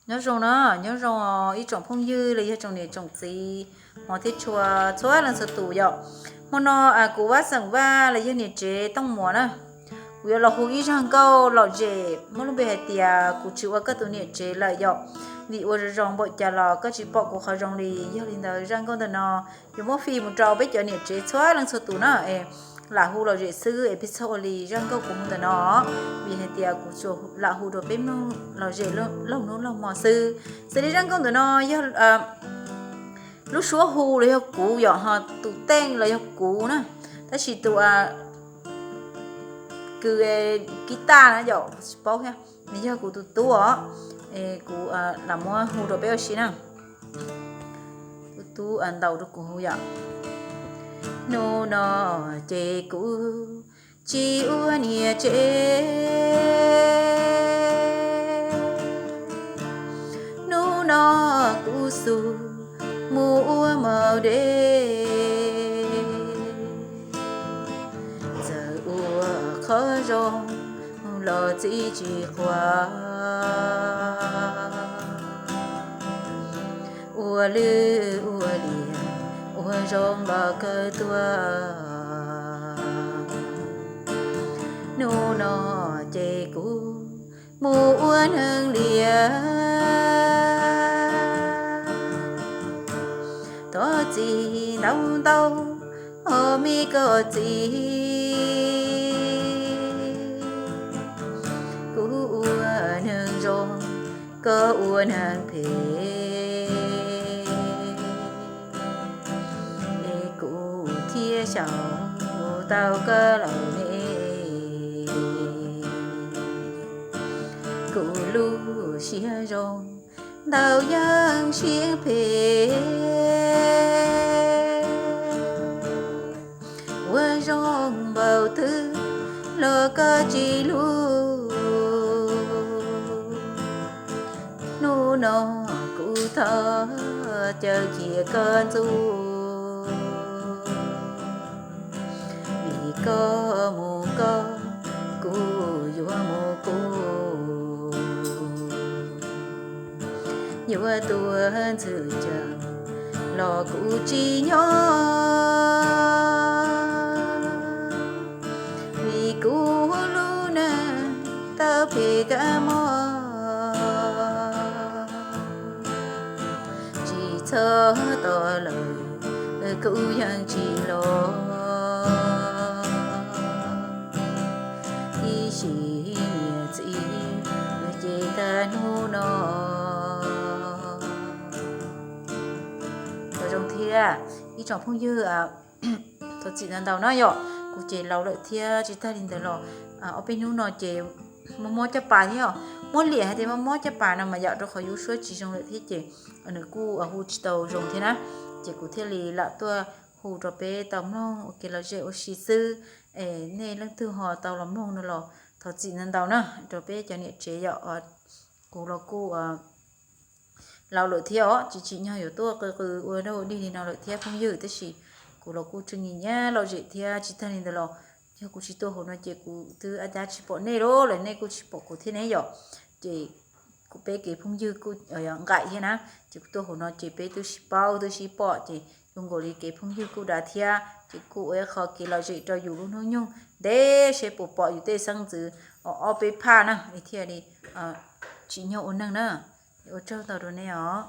Nyob zoo na, nyob zoo ib tsoom phooj ywg los yog tsoom niam tsoom txiv, hmov thiab tshua txhua leej txhua tus yom. Hmo no kuv Vaj Xeem Vaj los yog niam tsev Tooj Muas na, kuv yuav los hu ib zaj nkauj lom zem muaj lub npe hais tias kuv tsis ua koj tus niam tsev lawm yom. Vim ua zoo zoo npaum cas los koj tsis pom kuv qhov zoo li. Yog li ntawd zaj nkauj ntawm no yuav muab fij mus rau peb cov niam tsev txhua leej txhua tus na, es lam hu lom zem xwb es peb txhob ua li zaj nkauj kuv hu ntawm no, vim hais tias kuv tsuas lam hu rau peb mloog lom zem laug hnub laug hmo xwb. Xws li zaj nkauj ntawm no yog lub suab hu los yog kuv yom, ho tus teej los yog kuv na, tab sis tus kws kiv taj na yom, kuv tsis paub thiab, nws yog kuv tus tub os. Kuv lam muab hu rau peb ua si na. Tus tub ntaus rau kuv hu yom. Hnub no ces kuv tsis ua niam tsev, hnub no kuv xub mus ua maum dej. Txawm ua qhov zoo los txiv tsis quav, ua lwj ua liam ua zoo los kawg tuaj. Hnub no ces kuv mus ua neeg liam, thov txim ntau ntau os me koj txiv. Kuv ua neeg zoo, koj ua neeg phem, es kuv thiaj xyaum tau koj lawm ne. Kuv lub siab zoo ntau yeej siab phem, ua zoo npaum twg los koj tsis hlub. Hnub no kuv thov caw cia koj ntxub, vim koj mus koj, kuv yuav mus kuv. Yuav tuag ntxhw cav los kuv tsis nyob, vim kuv lub neej tau phem kab mob. Tsis txhob tos lawm, kuv yeej tsis los. Ib sim niam txiv ces tag hnub no. Ua zoo thiab ib tsoom phooj ywg, thov txim ntau ntau na yom, kuv ces laus lawm thiab tsis tag li ntawd los ob peb hnub no ces mob mob caj pas thiab os. Muab liam hais tias mob mob caj pas no mas yom, rau qhov yus suab tsis zoo lawm thiab ces nws kuj hu tsis tau zoo thiab na, ces kuv thiaj li lam tuaj hu rau peb tau mloog ua kev lom zem ua si xwb. Es nej leej twg ho tau los mloog no los thov txim ntau ntau na rau peb cov niam tsev yom. Kuv los kuj laus lawm thiab os, tsis tsim nyog yuav tuaj qw qw ua dog ua dig li no lawm thiab phooj ywg, tab sis kuv los kuj tseem nyiam nyiam lom zem thiab tsis tag li ntawd los yog kuv tsis tuaj hauv no ces kuv twb ab dab tsis pom nej lawm, nej kuj tsis pom kuv thiab ne yom. Ces kuv peb kev phooj ywg kuj nqaim thiab na, ces kuv tuaj hauv no ces peb twb sib paub twb sib pom ces zoo nkaus li kev phooj ywg kuj dav thiab ces kuj ua ib qho kev lom zem rau yus lub hnub nyoog ntev seb puas pom yus tej xeeb ntxwv ob peb phaj na es thiaj li tsim nyog ua neeg na. Ua tsaug ntau rau nej os.